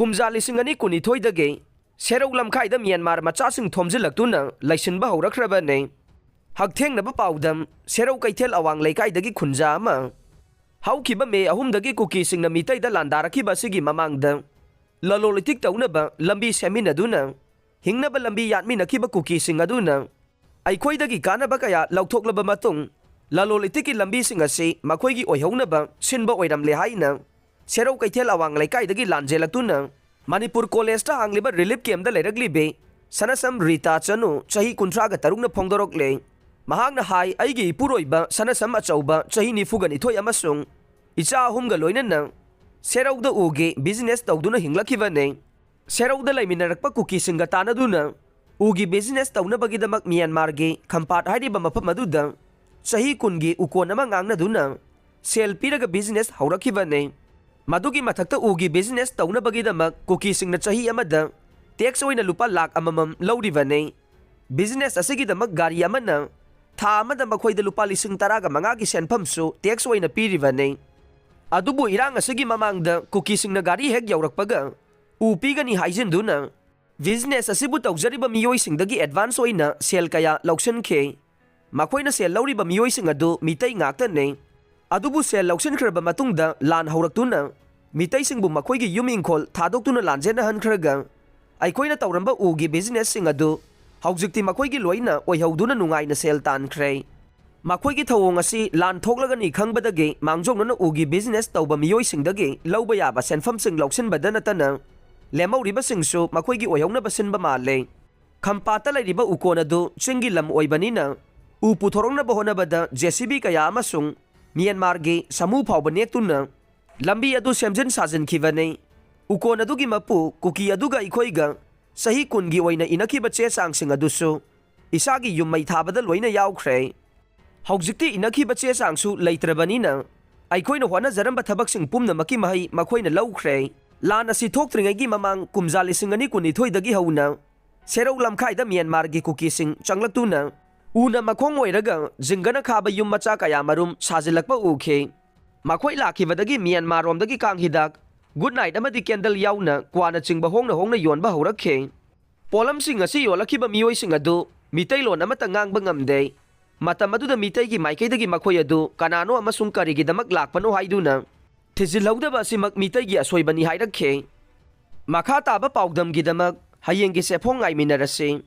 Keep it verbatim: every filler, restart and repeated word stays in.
ꯀꯨꯝꯖꯥ ꯂꯤꯁꯤꯡ ꯑꯅꯤ ꯀꯨꯟꯅꯤꯊꯣꯏꯗꯒꯤ ꯁꯦꯔꯧ ꯂꯝꯈꯥꯏꯗ ꯃ꯭ꯌꯥꯟꯃꯥꯔ ꯃꯆꯥꯁꯤꯡ ꯊꯣꯝꯖꯤꯜꯂꯛꯇꯨꯅ ꯂꯩꯁꯤꯟꯕ ꯍꯧꯔꯛꯈ꯭ꯔꯕꯅꯤ꯫ ꯍꯛꯊꯦꯡꯅꯕ ꯄꯥꯎꯗꯝ, ꯁꯦꯔꯧ ꯀꯩꯊꯦꯜ ꯑꯋꯥꯡ ꯂꯩꯀꯥꯏꯗꯒꯤ ꯈꯨꯟꯖꯥ ꯑꯃ꯫ ꯍꯧꯈꯤꯕ ꯃꯦ ꯑꯍꯨꯝꯗꯒꯤ ꯀꯨꯀꯤꯁꯤꯡꯅ ꯃꯤꯇꯩꯗ ꯂꯥꯟꯗꯥꯔꯛꯈꯤꯕ ꯑꯁꯤꯒꯤ ꯃꯃꯥꯡꯗ ꯂꯂꯣꯟ ꯏꯇꯤꯛ ꯇꯧꯅꯕ ꯂꯝꯕꯤ ꯁꯦꯝꯃꯤꯟꯅꯗꯨꯅ ꯍꯤꯡꯅꯕ ꯂꯝꯕꯤ ꯌꯥꯠꯃꯤꯟꯅꯈꯤꯕ ꯀꯨꯀꯤꯁꯤꯡ ꯑꯗꯨꯅ ꯑꯩꯈꯣꯏꯗꯒꯤ ꯀꯥꯟꯅꯕ ꯀꯌꯥ ꯂꯧꯊꯣꯛꯂꯕ ꯃꯇꯨꯡ, ꯂꯂꯣꯟ ꯏꯇꯤꯛꯀꯤ ꯂꯝꯕꯤꯁꯤꯡ ꯑꯁꯤ ꯃꯈꯣꯏꯒꯤ ꯑꯣꯏꯍꯧꯅꯕ ꯁꯤꯟꯕ ꯑꯣꯏꯔꯝꯂꯦ ꯍꯥꯏꯅ ꯁꯦꯔꯧ ꯀꯩꯊꯦꯜ ꯑꯋꯥꯡ ꯂꯩꯀꯥꯏꯗꯒꯤ ꯂꯥꯟꯖꯦꯜꯂꯛꯇꯨꯅ ꯃꯅꯤꯄꯨꯔ ꯀꯣꯂꯦꯖꯇ ꯍꯥꯡꯂꯤꯕ ꯔꯤꯂꯤꯐ ꯀꯦꯝꯞꯇ ꯂꯩꯔꯛꯂꯤꯕꯤ ꯁꯅꯁꯝ ꯔꯤꯇꯥ ꯆꯅꯨ, ꯆꯍꯤ ꯀꯨꯟꯊ꯭ꯔꯥꯒ ꯇꯔꯨꯛꯅ ꯐꯣꯡꯗꯣꯔꯛꯂꯦ꯫ ꯃꯍꯥꯛꯅ ꯍꯥꯏ, "ꯑꯩꯒꯤ ꯏꯄꯨꯔꯣꯏꯕ ꯁꯅꯁꯝ ꯑꯆꯧꯕ, ꯆꯍꯤ ꯅꯤꯐꯨꯒ ꯅꯤꯊꯣꯏ ꯑꯃꯁꯨꯡ ꯏꯆꯥ ꯑꯍꯨꯝꯒ ꯂꯣꯏꯅꯅ ꯁꯦꯔꯧꯗ ꯎꯒꯤ ꯕꯤꯖꯤꯅꯦꯁ ꯇꯧꯗꯨꯅ ꯍꯤꯡꯂꯛꯈꯤꯕꯅꯤ꯫ ꯁꯦꯔꯧꯗ ꯂꯩꯃꯤꯟꯅꯔꯛꯄ ꯀꯨꯀꯤꯁꯤꯡꯒ ꯇꯥꯟꯅꯗꯨꯅ ꯎꯒꯤ ꯕꯤꯖꯤꯅꯦꯁ ꯇꯧꯅꯕꯒꯤꯗꯃꯛ ꯃ꯭ꯌꯥꯟꯃꯥꯔꯒꯤ ꯈꯝꯄꯥꯠ ꯍꯥꯏꯔꯤꯕ ꯃꯐꯝ ꯑꯗꯨꯗ ꯆꯍꯤ ꯀꯨꯟꯒꯤ ꯎꯀꯣꯟ ꯑꯃ ꯉꯥꯡꯅꯗꯨꯅ ꯁꯦꯜ ꯄꯤꯔꯒ ꯕꯤꯖꯤꯅꯦꯁ ꯍꯧꯔꯛꯈꯤꯕꯅꯤ꯫ ꯃꯗꯨꯒꯤ ꯃꯊꯛꯇ ꯎꯒꯤ ꯕꯤꯖꯤꯅꯦꯁ ꯇꯧꯅꯕꯒꯤꯗꯃꯛ ꯀꯨꯀꯤꯁꯤꯡꯅ ꯆꯍꯤ ꯑꯃꯗ ꯇꯦꯛꯁ ꯑꯣꯏꯅ ꯂꯨꯄꯥ ꯂꯥꯈ ꯑꯃꯃꯝ ꯂꯧꯔꯤꯕꯅꯤ꯫ ꯕꯤꯖꯤꯅꯦꯁ ꯑꯁꯤꯒꯤꯗꯃꯛ ꯒꯥꯔꯤ ꯑꯃꯅ ꯊꯥ ꯑꯃꯗ ꯃꯈꯣꯏꯗ ꯂꯨꯄꯥ ꯂꯤꯁꯤꯡ ꯇꯔꯥꯒ ꯃꯉꯥꯒꯤ ꯁꯦꯟꯐꯝꯁꯨ ꯇꯦꯛꯁ ꯑꯣꯏꯅ ꯄꯤꯔꯤꯕꯅꯤ꯫ ꯑꯗꯨꯕꯨ ꯏꯔꯥꯡ ꯑꯁꯤꯒꯤ ꯃꯃꯥꯡꯗ ꯀꯨꯀꯤꯁꯤꯡꯅ ꯒꯥꯔꯤ ꯍꯦꯛ ꯌꯧꯔꯛꯄꯒ ꯎ ꯄꯤꯒꯅꯤ ꯍꯥꯏꯖꯤꯟꯗꯨꯅ ꯕꯤꯖꯤꯅꯦꯁ ꯑꯁꯤꯕꯨ ꯇꯧꯖꯔꯤꯕ ꯃꯤꯑꯣꯏꯁꯤꯡꯗꯒꯤ ꯑꯦꯗꯚꯥꯟꯁ ꯑꯣꯏꯅ ꯁꯦꯜ ꯀꯌꯥ ꯂꯧꯁꯤꯟꯈꯤ꯫ ꯃꯈꯣꯏꯅ ꯁꯦꯜ ꯂꯧꯔꯤꯕ ꯃꯤꯑꯣꯏꯁꯤꯡ ꯑꯗꯨ ꯃꯤꯇꯩ ꯉꯥꯛꯇꯅꯤ꯫ ꯑꯗꯨꯕꯨ ꯁꯦꯜ ꯂꯧꯁꯤꯟꯈ꯭ꯔꯕ ꯃꯇꯨꯡꯗ ꯂꯥꯟ ꯍꯧꯔꯛꯇꯨꯅ ꯃꯤꯇꯩꯁꯤꯡꯕꯨ ꯃꯈꯣꯏꯒꯤ ꯌꯨꯝ ꯏꯪꯈꯣꯜ ꯊꯥꯗꯣꯛꯇꯨꯅ ꯂꯥꯟꯖꯦꯟꯅꯍꯟꯈ꯭ꯔꯒ ꯑꯩꯈꯣꯏꯅ ꯇꯧꯔꯝꯕ ꯎꯒꯤ ꯕꯤꯖꯤꯅꯦꯁꯁꯤꯡ ꯑꯗꯨ ꯍꯧꯖꯤꯛꯇꯤ ꯃꯈꯣꯏꯒꯤ ꯂꯣꯏꯅ ꯑꯣꯏꯍꯧꯗꯨꯅ ꯅꯨꯡꯉꯥꯏꯅ ꯁꯦꯜ ꯇꯥꯟꯈ꯭ꯔꯦ꯫ ꯃꯈꯣꯏꯒꯤ ꯊꯧꯑꯣꯡ ꯑꯁꯤ ꯂꯥꯟ ꯊꯣꯛꯂꯒꯅꯤ ꯈꯪꯕꯗꯒꯤ ꯃꯥꯡꯖꯧꯅꯅ ꯎꯒꯤ ꯕꯤꯖꯤꯅꯦꯁ ꯇꯧꯕ ꯃꯤꯑꯣꯏꯁꯤꯡꯗꯒꯤ ꯂꯧꯕ ꯌꯥꯕ ꯁꯦꯟꯐꯝꯁꯤꯡ ꯂꯧꯁꯤꯟꯕꯗ ꯅꯠꯇꯅ ꯂꯦꯝꯍꯧꯔꯤꯕꯁꯤꯡꯁꯨ ꯃꯈꯣꯏꯒꯤ ꯑꯣꯏꯍꯧꯅꯕ ꯁꯤꯟꯕ ꯃꯥꯜꯂꯦ꯫ ꯈꯝꯄꯥꯠꯇ ꯂꯩꯔꯤꯕ ꯎꯀꯣꯟ ꯑꯗꯨ ꯆꯤꯡꯒꯤ ꯂꯝ ꯑꯣꯏꯕꯅꯤꯅ ꯎ ꯄꯨꯊꯣꯔꯛꯅꯕ ꯍꯣꯠꯅꯕꯗ ꯖꯦ ꯁꯤ ꯕꯤ ꯀꯌꯥ ꯑꯃꯁꯨꯡ ꯃ꯭ꯌꯥꯟꯃꯥꯔꯒꯤ ꯁꯥꯃꯨ ꯐꯥꯎꯕ ꯅꯦꯛꯇꯨꯅ ꯂꯝꯕꯤ ꯑꯗꯨ ꯁꯦꯝꯖꯤꯟ ꯁꯥꯖꯤꯟꯈꯤꯕꯅꯤ꯫ ꯎꯀꯣꯟ ꯑꯗꯨꯒꯤ ꯃꯄꯨ ꯀꯨꯀꯤ ꯑꯗꯨꯒ ꯑꯩꯈꯣꯏꯒ ꯆꯍꯤ ꯀꯨꯟꯒꯤ ꯑꯣꯏꯅ ꯏꯅꯈꯤꯕ ꯆꯦ ꯆꯥꯡꯁꯤꯡ ꯑꯗꯨꯁꯨ ꯏꯁꯥꯒꯤ ꯌꯨꯝ ꯃꯩ ꯊꯥꯕꯗ ꯂꯣꯏꯅ ꯌꯥꯎꯈ꯭ꯔꯦ꯫ ꯍꯧꯖꯤꯛꯇꯤ ꯏꯅꯈꯤꯕ ꯆꯦ ꯆꯥꯡꯁꯨ ꯂꯩꯇ꯭ꯔꯕꯅꯤꯅ ꯑꯩꯈꯣꯏꯅ ꯍꯣꯠꯅꯖꯔꯝꯕ ꯊꯕꯛꯁꯤꯡ ꯄꯨꯝꯅꯃꯛꯀꯤ ꯃꯍꯩ ꯃꯈꯣꯏꯅ ꯂꯧꯈ꯭ꯔꯦ꯫ ꯂꯥꯟ ꯑꯁꯤ ꯊꯣꯛꯇ꯭ꯔꯤꯉꯩꯒꯤ ꯃꯃꯥꯡ ꯀꯨꯝꯖꯥ ꯂꯤꯁꯤꯡ ꯑꯅꯤ ꯀꯨꯟꯅꯤꯊꯣꯏꯗꯒꯤ ꯍꯧꯅ ꯁꯦꯔꯧ ꯂꯝꯈꯥꯏꯗ ꯃ꯭ꯌꯥꯟꯃꯥꯔꯒꯤ ꯀꯨꯀꯤꯁꯤꯡ ꯆꯪꯂꯛꯇꯨꯅ ꯎꯅ ꯃꯈꯣꯡ ꯑꯣꯏꯔꯒ ꯖꯤꯡꯒꯅ ꯈꯥꯕ ꯌꯨꯝ ꯃꯆꯥ ꯀꯌꯥ ꯃꯔꯨꯝ ꯁꯥꯖꯤꯜꯂꯛꯄ ꯎꯈꯤ꯫ ꯃꯈꯣꯏ ꯂꯥꯛꯈꯤꯕꯗꯒꯤ ꯃ꯭ꯌꯥꯟꯃꯥꯔꯔꯣꯝꯗꯒꯤ ꯀꯥꯡ ꯍꯤꯗꯥꯛ ꯒꯨꯗ ꯅꯥꯏꯠ ꯑꯃꯗꯤ ꯀꯦꯟꯗꯜ ꯌꯥꯎꯅ ꯀ꯭ꯋꯥꯅꯆꯤꯡꯕ ꯍꯣꯡꯅ ꯍꯣꯡꯅ ꯌꯣꯟꯕ ꯍꯧꯔꯛꯈꯤ꯫ ꯄꯣꯠꯂꯝꯁꯤꯡ ꯑꯁꯤ ꯌꯣꯜꯂꯛꯈꯤꯕ ꯃꯤꯑꯣꯏꯁꯤꯡ ꯑꯗꯨ ꯃꯤꯇꯩꯂꯣꯟ ꯑꯃꯠꯇ ꯉꯥꯡꯕ ꯉꯝꯗꯦ꯫ ꯃꯇꯝ ꯑꯗꯨꯗ ꯃꯤꯇꯩꯒꯤ ꯃꯥꯏꯀꯩꯗꯒꯤ ꯃꯈꯣꯏ ꯑꯗꯨ ꯀꯅꯥꯅꯣ ꯑꯃꯁꯨꯡ ꯀꯔꯤꯒꯤꯗꯃꯛ ꯂꯥꯛꯄꯅꯣ ꯍꯥꯏꯗꯨꯅ ꯊꯤꯖꯤꯜꯍꯧꯗꯕ ꯑꯁꯤꯃꯛ ꯃꯤꯇꯩꯒꯤ ꯑꯁꯣꯏꯕꯅꯤ ꯍꯥꯏꯔꯛꯈꯤ꯫ ꯃꯈꯥ ꯇꯥꯕ ꯄꯥꯎꯗꯝꯒꯤꯗꯃꯛ ꯍꯌꯦꯡꯒꯤ ꯆꯦꯐꯣꯡ ꯉꯥꯏꯃꯤꯟꯅꯔꯁꯤ꯫